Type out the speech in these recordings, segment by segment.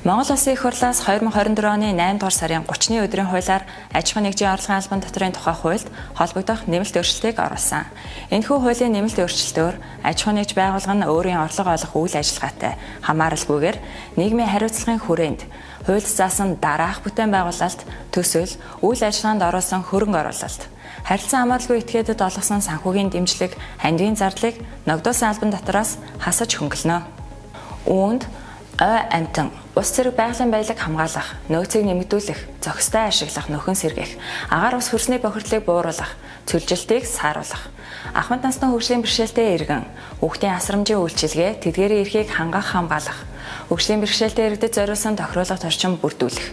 Монгол Улсын их хурлаас 2024 оны 8 дугаар сарын 30-ны өдрийн хуулиар аж ахуйн нэгжийн орлогын албан дотрын тухай хуульд холбогдох нэмэлт өөрчлөлтийг оруулсан. Энэхүү хуулийн нэмэлт өөрчлөлтөөр аж ахуйн нэгж байгууллага нь өөрийн орлого олох үйл ажиллагаатай хамааралгүйгээр нийгмийн хариуцлагын хүрээнд хуульд заасан дараах бүтээн байгуулалт, төсөл, үйл ажиллагаанд оруулсан хөрөнгө оруулалт, харилцан хамааралгүй этгээдэд олгосон санхүүгийн дэмжлэг, хандивын зардлыг ногдуулсан албан дотроос хасаж хөнгөлнө. Үүнд ой амтан, ус зэрэг байгалийн баялаг хамгаалах, нөөцийг нэмэгдүүлэх, зохистой ашиглах, нөхөн сэргээх, агаар ус хөрсний бохирдлыг бууруулах, цөлжилтийг сааруулах, ахмад насны хөгжлийн бэрхшээлтэй иргэн, хүүхдийн асрамжийн үйлчилгээ, тэдгээрийн эрхийг хангах хамгаалах, хөгжлийн бэрхшээлтэй иргэдэд зориулсан тохируулах орчин бүрдүүлэх,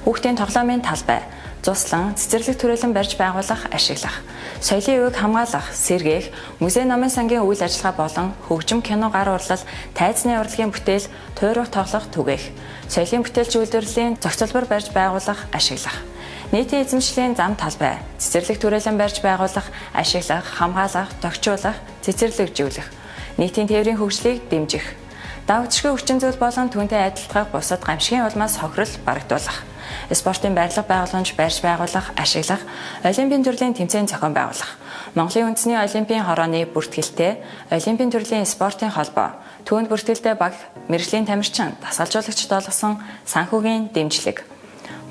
хүүхдийн тоглоомын талбай, зуслан, цэцэрлэг төрөлн барьж байгуулах, ашиглах, соёлын өвөг хамгаалах, сэргээх, музей номын сангийн үйл ажиллагаа болон хөгжим кино гар урлал, тайзны урлагийн бүтээл, туйрах тоглох түгээх, соёлын бүтээлч үйлдвэрлэлийн зохицолбор барьж байгуулах, ашиглах, нийтийн эзэмшлийн зам талбай, цэцэрлэг төрөлн барьж байгуулах, ашиглах, хамгаалах, тохижуулах, цэцэрлэгжүүлэх, нийтийн тээврийн хөгжлийг дэмжих, давташгүй хүчин зүйл болон түүнтэй адилтгах бусад гамшигын улмаас хохирол барагдуулах, спортын барилга байгууламж барьж байгуулах, ашиглах, олимпийн төрлийн тэмцээн зохион байгуулах, Монголын үндэсний олимпийн хорооны бүртгэлтэй олимпийн төрлийн спортын холбоо, түүнд бүртгэлтэй баг, мэргэжлийн тамирчин, дасгалжуулагчид олгосон санхүүгийн дэмжлэг,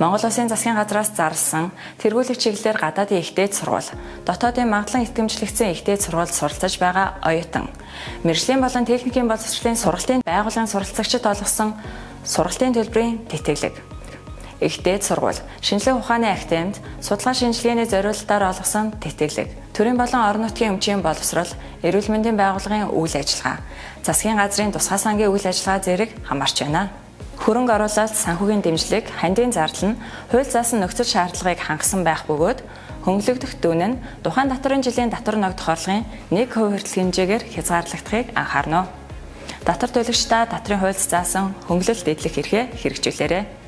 Монгол Улсын засгийн газраас зарласан тэргүүлэх чиглэлээр гадаадын их дээд сургууль, дотоодын магадлан итгэмжлэгдсэн их дээд сургуульд суралцаж байгаа оюутан, мэргэжлийн болон техникийн боловсролын сургалтын байгууллагын суралцагчид олгосон сургалтын төлбөрийн тэтгэлэг, их дээд сургууль, шинжлэх ухааны академид судалгаа шинжилгээний зориулалтаар олгосон тэтгэлэг, төрийн болон орон нутгийн өмчийн боловсрол, эрүүл мэндийн байгууллагын үйл ажиллагаа, засгийн газрын тусгай сангийн үйл ажиллагаа зэрэг хамаарч байна. Хөрөнгө оруулалт, санхүүгийн дэмжлэг, хандивын зардал нь хууль заасан нөхцөл шаардлагыг хангасан байх бөгөөд хөнгөлөгдөх дүн нь тухайн татварын жилийн татвар ногдох орлогын 1% хүртэл хэмжээгээр хязгаарлагдахыг анхаарна. Татвар төлөгчдөө татварын хуульд заасан хөнгөлөлт эдлэх эрхээ хэрэгжүүлээрэй.